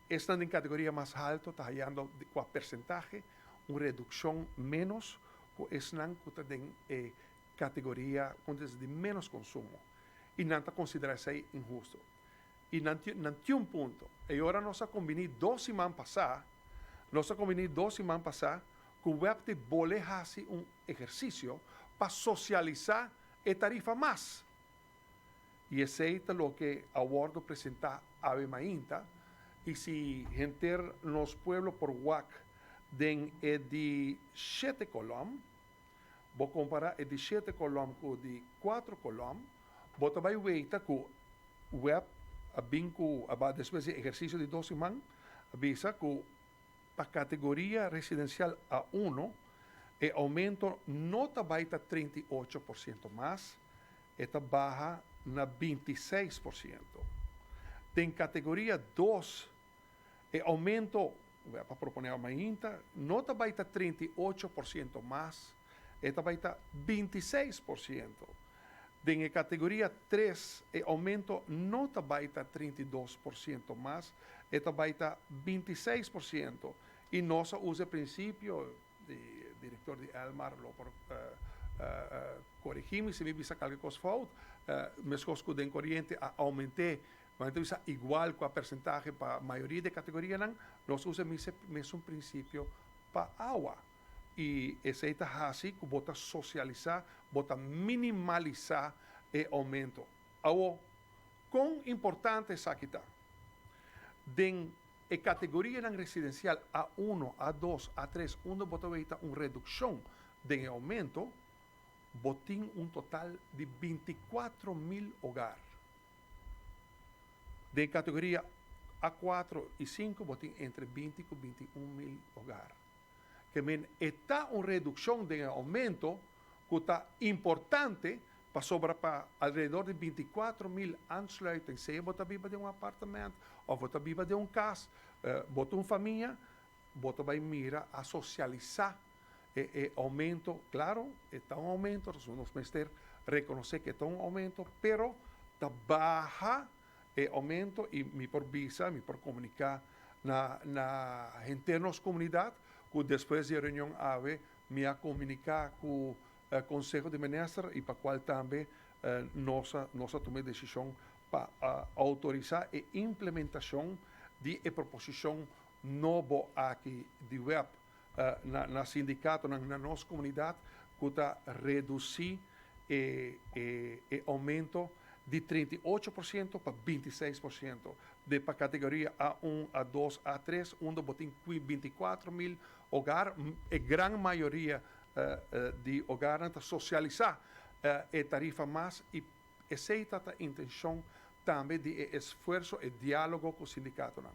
Esnan den kategoria mas haltu ta hayando kua persentahe un redukshon menos ku esnan ku ta den e kategoria di menos konsumo. I nan ta konsiderá esei inhusto. I nan tin un punto. I ora nos a kombiní 2 siman pasá, nos a kombiní 2 siman pasá, ku WEB ta bolbe hasi un ehersisio pa sosialisá e tarifa mas. I esei ta loke a wòrdu presentá awe mainta. I si henter nos pueblo por wak den e di shete kolòm, bo kompará e di shete kolòm ku di kuater kolòm, bo ta bai weta ku WEB a bin ku despues di ehersisio di 2 siman, a bisa ku pa kategoria residensial A1 e oumento no ta bai ta 38% mas, e ta baha na 26%. Den kategoria 2, e oumento, pa proponé mainta, no ta bai ta 38% mas, e ta bai ta 26%. Den kategoria 3, e oumento no ta bai ta 32% mas, e ta bai ta 26%. I nos a usa e prinsipio di direktor di Elmar lo por korigí mi si mi bisa kualke kos fout, meskos ku den koriente a oumentá, ma anto igual ku e persentahe pa mayoria di kategorianan, nos a usa mesun prinsipio pa awa. I esei ta hasi ku bo ta sosialisá, bo ta minimalisá e oumento. Awo, kon importante esaki ta? Den e kategorianan residensial A1, A2, A3, unda bo ta un redukshon di oumento, bo tin un total di 24 mil hogar. Den kategoria A4 i 5, bo tin entre 20 i 21 mil hogar. Ke men ta un redukshon di oumento ku ta importante pa sobra pa alrededor di 24 mil aansluiting. Sea bo ta biba den un apartamento òf bo ta biba den un kas, bo ta un famia, bo ta bai mira a sosialisá e oumento. Klaro, ta un oumento, nos mester rekonosé ku ta un oumento, pero ta baha e oumento i mi por bisa, mi por komuniká na henter nos komunidat, ku despues di e reunion awe, mi a komuniká ku e Konseho di Minister i pa kual tambe nos a tuma desishon pa outorisá e implementashon di e proposishon nobo aki di WEB na sindikato, na nos komunidat, ku ta redusí e oumento di 38% pa 26%. Di pa kategoria A1, A2, A3, unda bo tin 24 mil hogar, e gran mayoria di hogar ta sosialisá e tarifa mas i esei ta e intenshon tambe di esfuerso i diálogo ku sindikatonan.